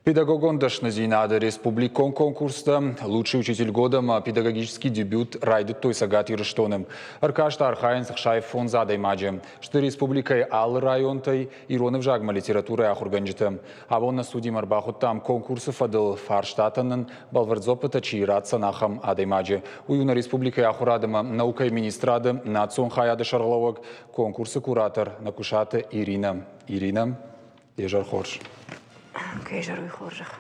Педагогон дӕсныдзинады республикон конкурстӕ «Лучший учитель года» ӕмӕ «Педагогический дебют» райдыдтой Цӕгат Ирыстоны. Ӕркасты архайынц 65 адӕймаджы. Сты республикӕйы алы районтӕй ирон ӕвзагмӕ литературӕйы ахуыргӕнджытӕ. Абон нӕ студимӕ ӕрбахуыдтам конкурсы фӕдыл фарстатӕн нын бӕлвырд дзуаппытӕ чи ратдзӕн, ахӕм адӕймаджы. Уый у нӕ республикӕйы ахуырад ӕмӕ наукӕйы министрады национ хайады сӕргълӕууӕг, конкурсы куратор Нӕкуысаты Иринӕ. Иринӕ, Де зӕр хорз. Кӕй зӕр уый хорзӕх.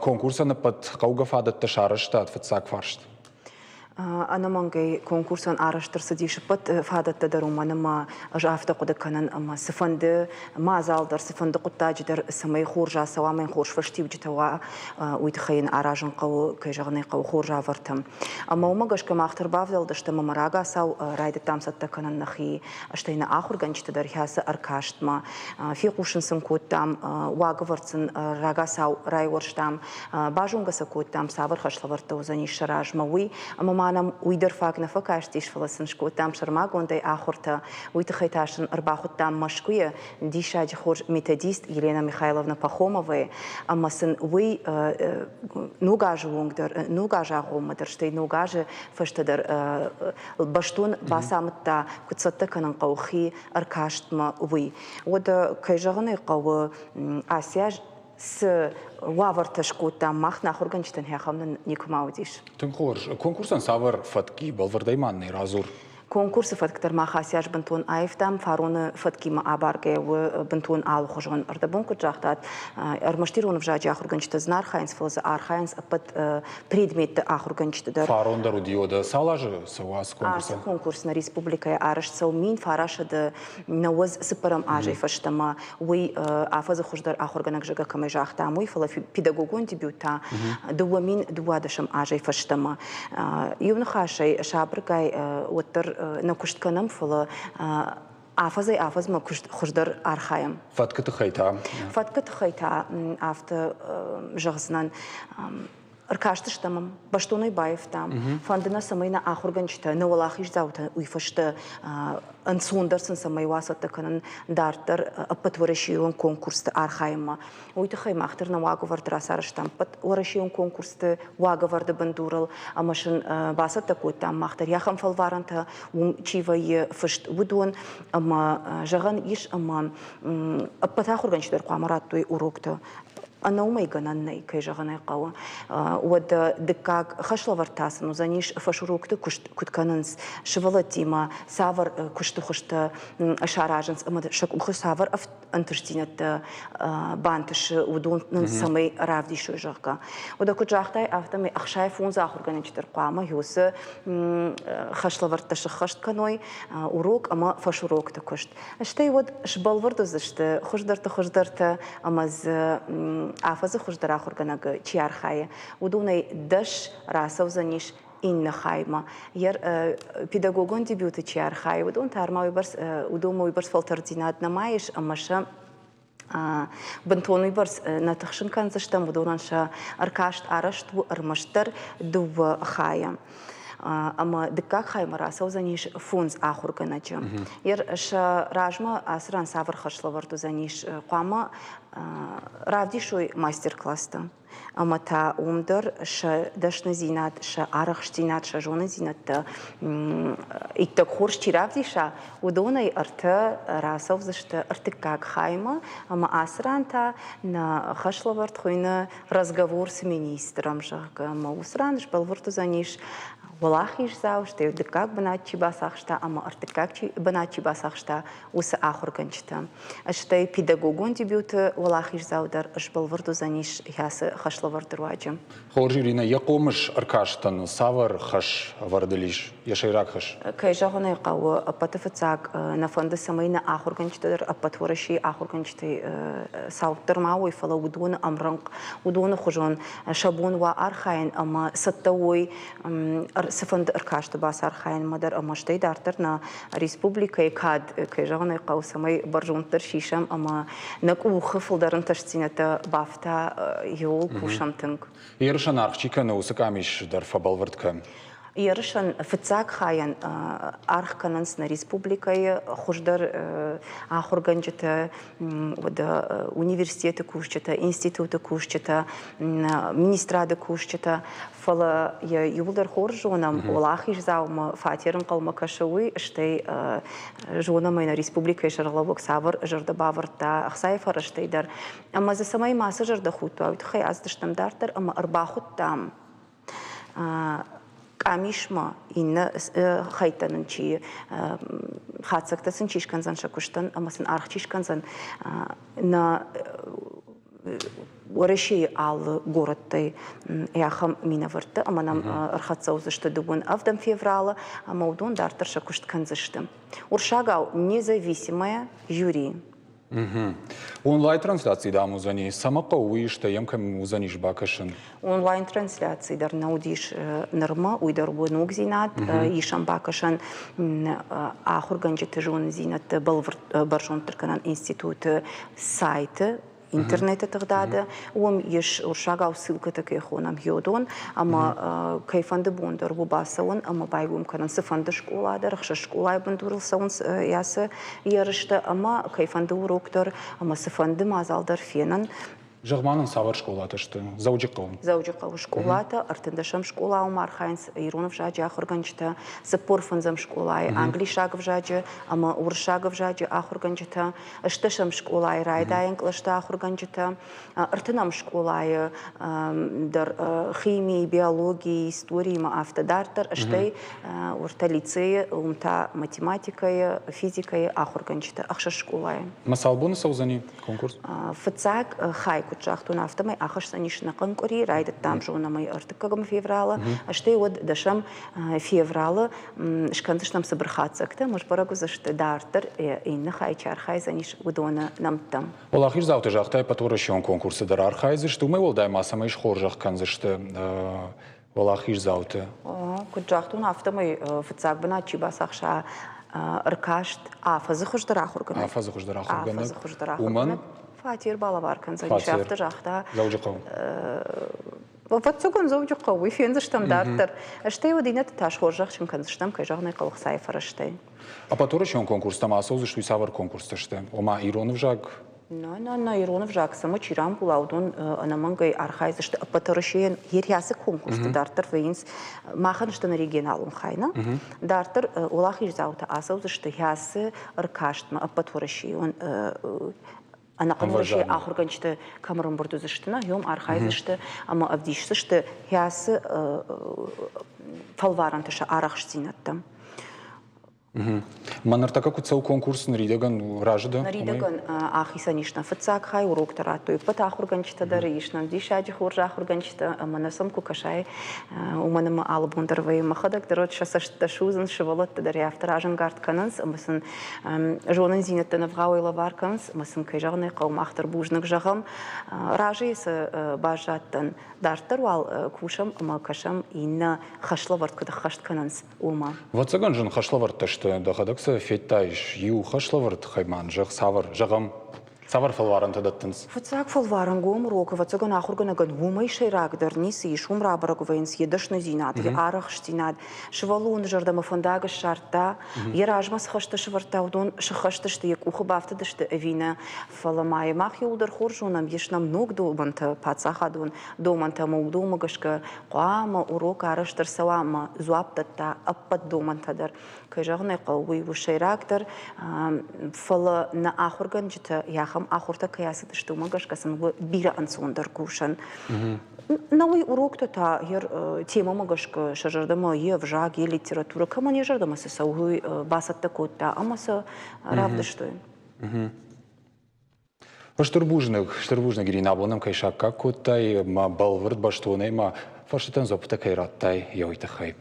Конкурсӕн ӕппӕт хъӕугӕ фадӕттӕ сарӕзтат фыццаг фарст. Ӕнӕмӕнгӕй конкурсӕн арӕзт ӕрцыдис ӕппӕт фадӕттӕ дӕр, уымӕн ӕмӕ ӕз афтӕ хъуыды кӕнын, ӕмӕ цыфӕнды мадзал дӕр, цыфӕнды хъуыддаджы дӕр цӕмӕй хорз ацӕуа ӕмӕ йын хорз фӕстиуджытӕ уа, уый тыххӕй йын аразын хъӕуы, кӕй зӕгъын ӕй хъӕуы, хорз уавӕртӕ. Ӕмӕ уымӕ гӕсгӕ мах дӕр бавдӕлдыстӕм ӕмӕ рагацау райдыдтам цӕттӕ кӕнын нӕхи, стӕй нӕ ахуыргӕнджыты дӕр хӕцы ӕркастмӕ. Фехъусын сын кодтам, уагӕвӕрд сын рагацау райуӕрстам, базонгӕ сӕ кодтам, цавӕр хӕслӕвӕрдтӕ уыдзӕнис сӕ размӕ, уый. Ӕмӕ ма нӕм уый дӕр фаг нӕ фӕкастис, фӕлӕ сын скодтам сӕрмагондӕй ахуыртӕ. Уый тыххӕй та сын ӕрбахуыдтам Мӕскуыйы диссаджы хорз методист Елена Михайловна Пахомовайы, ӕмӕ сын уый ног азы онг дӕр, ног азы агъоммӕ дӕр, стӕй ног азы фӕстӕ дӕр бӕстон бацамыдта, куыд цӕттӕ кӕнын хъӕуы хи ӕркастмӕ, уый. Уӕдӕ, кӕй зӕгъын ӕй хъӕуы, ацы аз цы уавӕртӕ скодтам, мах нӕ ахуыргӕнджытӕн ахӕм нын никуыма уыдис. Тынг хорз. Конкурсӕн цавӕр фӕтк и, бӕлвырдӕй ма нын радзур. Конкурсы фӕтк дӕр мах ацы аз бынтон аивтам. Фароны фӕткимӕ абаргӕ у бынтон алыхуызон. Ӕрдӕбон куыд загътат, ӕрмӕст ирон ӕвзаджы ахуыргӕнджытӕ дзы нӕ архайынц, фӕлӕ дзы архайынц ӕппӕт предметты ахуыргӕнджыты дӕр. Фарон дӕр уыди, уӕдӕ цал азы цӕуы ацы конкурс? Ацы конкурс нӕ республикӕйы арӕзт цӕуы 1994 азӕй фӕстӕмӕ. Уый афӕдзы хуыздӕр ахуыргӕнӕг зӕгъгӕ кӕмӕй загътам, уый, фӕлӕ педагогон дебют та 2012 азӕй фӕстӕмӕ. Иу ныхасӕй, сабыргай уӕддӕр нӕ куыст кӕнӕм, фӕлӕ афӕдзӕй-афӕдзмӕ куыст хуыздӕр архайӕм. Фӕткы тыххӕй та? Фӕткы тыххӕй та афтӕ зӕгъдзынӕн. Ӕркастыстӕм ӕм, бӕстонӕй баивтам. Фӕнды нӕ, цӕмӕй нӕ ахуыргӕнджытӕ, нӕ уӕлахиздзаутӕ уый фӕстӕ ӕнцондӕр сын цӕмӕй уа цӕттӕ кӕнын дарддӕр ӕппӕтуӕрӕсейон конкурсты архайынмӕ. Уый тыххӕй мах дӕр нӕ уагӕвӕрд рацарӕзтам ӕппӕтуӕрӕсейон конкурсты уагӕвӕрды бындурыл ӕмӕ сын бацӕттӕ кодтам мах дӕр ахӕм фӕлварӕнтӕ, уым чи вӕййы фыст, уыдон. Ӕмӕ зӕгъӕн ис, ӕмӕ ӕппӕт ахуыргӕнджытӕ дӕр хъуамӕ радтой уроктӕ. Ӕнӕ уымӕй гӕнӕн нӕй, кӕй зӕгъын ӕй хъӕуы. Уӕд дыккаг хӕслӕвӕрд та сын уыдзӕнис фӕсурокты куыст куыд кӕнынц, сывӕллӕттимӕ цавӕр куысты хуызтӕ саразынц ӕмӕ сӕ къухы цавӕр ӕнтыстдзинӕдтӕ бантысы, уыдон нын цӕмӕй равдисой, зӕгъгӕ. Уӕдӕ куыд загътай, афтӕмӕй 65 ахуыргӕнӕджы дӕр хъуамӕ уыцы хӕслӕвӕрдтӕ сыххӕст кӕной урок ӕмӕ фӕсурокты куыст. Стӕй уӕд сбӕлвырд уыдзысты хуыздӕрты хуыздӕртӕ ӕмӕ дзы афӕдзы хуыздӕр ахуыргӕнӕг чи архайы, уыдонӕй 10 рацӕудзӕнис иннӕ хаймӕ. Йӕ педагогон дебюты чи архайы, уыдон та ма уыйбӕрц, уыдонмӕ уыйбӕрц фӕлтӕрддзинад нӕма ис ӕмӕ сӕ бынтон уыйбӕрц нӕ тыхсын кӕндзыстӕм, уыдонӕн сӕ ӕркаст арӕзт у ӕрмӕстдӕр дыууӕ хайӕ. Ӕмӕ дыккаг хаймӕ рацӕудзӕнис фондз ахуыргӕнӕджы. Сӕ размӕ ацы ран цавӕр хӕслӕвӕрд уыдзӕнис, хъуамӕ равдисой мастер-класстӕ. Ӕмӕ та уым дӕр сӕ дӕсныдзинад, сӕ арӕхстдзинад, сӕ зонындзинӕдтӕ иттӕг хорз чи равдиса, уыдонӕй ӕртӕ рацӕудзысты ӕртыккаг хаймӕ. Ӕмӕ ацы ран та нӕ хӕслӕвӕрд хуыйны разговор с министром, зӕгъгӕ. Ӕмӕ уыцы ран сбӕлвырд уыдзӕнис уӕлахиздзау, стӕй дыккаг бынат чи бацахста ӕмӕ ӕртыккаг бынат чи бацахста, уыцы ахуыргӕнджытӕ. Стӕй педагогон дебюты уӕлахиздзау дӕр сбӕлвырд уыдзӕнис ацы хӕслӕвӕрды руаджы. Хорз, Иринӕ, йӕ хъомыс ӕркастӕн цавӕр хӕс ӕвӕрд ыл ис, йӕ сӕйраг хӕс? Кӕй зӕгъын ӕй хъӕуы, ӕппӕты фыццаг нӕ фӕнды, цӕмӕй нӕ ахуыргӕнджытӕ дӕр ӕппӕт Уӕрӕсейы ахуыргӕнджытӕй цауддӕр ма уой, фӕлӕ уыдоны ӕмрӕнхъ, уыдоны хуызон сӕ бон уа архайын ӕмӕ цӕттӕ уой цыфӕнды ӕркасты бацархайынмӕ дӕр ӕмӕ стӕй дарддӕр нӕ республикӕйы кад, кӕй зӕгъын ӕй хъӕуы, цӕмӕй бӕрзонддӕр сисӕм ӕмӕ нӕ къухы фылдӕр ӕнтыстдзинӕдтӕ бафта, иуыл кусӕм тынг. Ерысӕн аргъ чи кӕны, уыцы къамис дӕр фӕбӕлвырд кӕн. Ерысӕн фыццаг хайӕн аргъ кӕнынц нӕ республикӕйы хуыздӕр ахуыргӕнджытӕ, уӕдӕ университеты кусджытӕ, институты кусджытӕ, министрады кусджытӕ. Фӕлӕ йӕ иууылдӕр хорз зонӕм, уӕлахиздзаумӕ фатер ӕнхъӕлмӕ кӕсы уый, стӕй зонӕм ӕй, нӕ республикӕйы сӕргълӕууӕг цавӕр зӕрдӕ бавӕрдта ӕхцайы фӕрӕзтӕй дӕр. Ӕмӕ дзы цӕмӕй мацы зӕрдӕхудт уа, уый тыххӕй ацыдыстӕм дарддӕр ӕмӕ ӕрбахуыдтам къамисмӕ иннӕ хӕйттӕ нын чи хатдзӕгтӕ сын чи скӕндзӕн сӕ куыстӕн ӕмӕ сын аргъ чи скӕндзӕн, нӕ Уӕрӕсейы алы горӕттӕй ахӕм минӕвӕрттӕ ӕмӕ нӕм ӕрхӕццӕ уыдзысты дыууын ӕвдӕм февралы ӕмӕ уыдон дарддӕр сӕ куыст кӕндзысты. Уырыссагау независимая жюри. Онлайн-трансляци дам уыдзӕни, цӕмӕ хъӕуы, уый стӕй йӕм кӕм уыдзӕнис бакӕсын? Онлайн-трансляци дӕр нӕ уыдис нырмӕ, уый дӕр у ногдзинад. Ис ӕм бакӕсӕн ахуыргӕнджыты зонындзинӕдты бӕрзонддӕр кӕнӕн институты сайты интернеты тыгъдады. Уым ис уырыссагау ссылкӕтӕ кӕй хонӕм, йодон, ӕмӕ кӕй фӕнды бон дӕр у бацӕуын ӕмӕ байгом кӕнын цыфӕнды скъола дӕр, ӕхсӕз скъолайы бындурыл цӕуынц ацы ерыстӕ ӕмӕ кӕй фӕнды урок дӕр ӕмӕ цыфӕнды мадзал дӕр фенын. Зӕгъ-ма нын, цавӕр скъолатӕ сты Дзӕуджыхъӕуы? Дзӕуджыхъӕуы скъолатӕ, 13-ӕм скъола уым архайынц ирон ӕвзаджы ахуыргӕнджытӕ, 45-ӕм скъолайы англисаг ӕвзаджы ӕмӕ уырыссаг ӕвзаджы ахуыргӕнджытӕ, 10-ӕм скъолайы райдайӕн кълӕсты ахуыргӕнджытӕ, 30-ӕм скъолайы дӕр химийы, биологийы, историимӕ афтӕ дарддӕр, стӕй уӕртӕ лицейы, уым та математикӕйы, физикӕйы ахуыргӕнджытӕ ӕхсӕз скъолайы. Ма цал боны цӕудзӕни конкурс? Фыццаг хай, куыд загътон, афтӕмӕй ахӕсдзӕнис ӕнӕхъӕн къуыри, райдыдтам зонӕм ӕй ӕртыккӕгӕм февралы, стӕй уӕд дӕсӕм февралы скӕндзыстӕм цыбыр хатдзӕгтӕ, ӕмӕ сбӕрӕг уыдзысты дарддӕр иннӕ хай чи архайдзӕнис, уыдоны нӕмттӕ. Уӕлахиздзаутӕ загътай, ӕппӕтуӕрӕсеон конкурсы дӕр архайдзысты, уымӕй уӕлдай ма цӕмӕй схорзӕх кӕндзысты уӕлахиздзауты? Куыд загътон, афтӕмӕй фыццаг бынат чи бацахса, ӕркаст афӕдзы хуыздӕр ахуыргӕнӕг. Афӕдзы хуыздӕр ахуыргӕнӕг. Афӕдзы хуыздӕр ахуыргӕнӕг. Уымӕн? Фатер балӕвар кӕндзӕнис, афтӕ загъта. Дзӕуджыхъӕуы. Ӕвӕццӕгӕн, Дзӕуджыхъӕу, уый фендзыстӕм дарддӕр. Стӕй уӕд иннӕты та схорзӕхджын кӕндзыстӕм, кӕй зӕгъын ӕй хъӕуы, ӕхцайы фӕрӕзтӕй. Ӕппӕтуӕрӕсеон конкурстӕм ацӕудзысты, уый цавӕр конкурстӕ сты? Ома ирон ӕвзаг? Нӕ, нӕ, нӕ, ирон ӕвзаг цӕмӕ чи рамбула, уыдон ӕнӕмӕнгӕй архайдзысты ӕппӕтуӕрӕсейӕн ерӕсы конкурсты дарддӕр вӕййынц. Махӕн сты нӕ регионалон хай, нӕ? Дарддӕр уӕлахиздзаутӕ ацӕудзысты хӕцы ӕркастмӕ ӕппӕтуӕрӕсейон ӕнӕхъӕн Уӕрӕсейы ахуыргӕнджытӕ кӕм ӕрӕмбырд уыдзысты, нӕ, уым архайдзысты ӕмӕ ӕвдисдзысты хӕцы фӕлварӕнты сӕ арӕхстдзинӕдтӕ. Мӕ ныртӕккӕ куыд цӕуы конкурс, ныридӕгӕн разы дӕ? Ныридӕгӕн ахицӕн ис нӕ фыццаг хай, уроктӕ радтой ӕппӕт ахуыргӕнджытӕ дӕр, ис нӕм диссаджы хорз ахуыргӕнджытӕ ӕмӕ нӕ сӕм куы кӕсай, уымӕн ӕмӕ алы бон дӕр вӕййы мӕхӕдӕг дӕр уӕд сӕ цӕстытӕ судзынц, сывӕллӕттӕ дӕр афтӕ разӕнгард кӕнынц ӕмӕ сын зонындзинӕдтӕ ӕвгъауӕй лӕвар кӕнынц ӕмӕ сын, кӕй зӕгъын ӕй хъӕуы, мах дӕр бузныг зӕгъӕм. Разыйы сӕ баззадтӕн. Дарддӕр уал кусӕм ӕмӕ кӕсӕм иннӕ хӕслӕвӕрд куыд ӕххӕст кӕнынц, уымӕ. Ӕвӕццӕгӕн зын хӕслӕвӕрдтӕ сты, дӕхӕдӕг сӕ федтаис. Иу хӕслӕвӕрд тыххӕй ма зӕгъ, цавӕр, зӕгъӕм, цавӕр фӕлварӕнтӕ дӕттынц? Фыццаг фӕлварӕн гом урок, ӕвӕццӕгӕн, ахуыргӕнӕгӕн уымӕй сӕйрагдӕр ницы ис, уым рабӕрӕг вӕййынц йӕ дӕсныдзинад, йӕ арӕхстдзинад. Сывӕллоны зӕрдӕмӕ фӕндаг ссардта, йӕ размӕ цы хӕстӕ сӕвӕрдта, уыдон сыххӕст сты, йӕ къухы бафтыдысты ӕви нӕ. Фӕлӕ ма йӕ мах иууылдӕр хорз зонӕм, ис нӕм ног домӕнтӕ, паддзахадон домӕнтӕ ӕмӕ уыдонмӕ гӕсгӕ хъуамӕ урок арӕзт ӕрцӕуа ӕмӕ дзуапп дӕтта ӕппӕт домӕнтӕ дӕр. Кӕй зӕгъын ӕй хъӕуы, уый у сӕйрагдӕр, фӕлӕ нӕ ахуыргӕнджытӕ ахӕм ахуыртӕ кӕй ацыдысты, уымӕ гӕсгӕ сын у бирӕ ӕнцондӕр кусӕн. Науи уроктӕ та темӕмӕ гӕсгӕ сӕ зӕрдӕмӕ йе взаг, йе литературӕ кӕмӕн йӕ зӕрдӕмӕ цы цӕуы, уый бацӕттӕ кодта ӕмӕ сӕ равдыстой. Стыр бузныг, стыр бузныг, Ирина, абон нӕм кӕй саккаг кодтай, мӕ бӕлвырд бӕстонӕй ма фӕрстытӕн дзуӕппытӕ кӕй радтай, йӕ уый тыххӕй.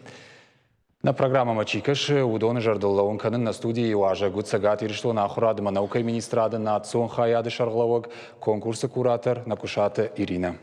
Нӕ программӕмӕ чи кӕсы, уыдоны зӕрдыл лӕууын кӕнын нӕ студийы уазӕг уыд Цӕгат Ирыстоны ахуырад ӕмӕ наукӕйы министрады национ хайады сӕргълӕууӕг, конкурсы куратор Нӕкуысаты Иринӕ.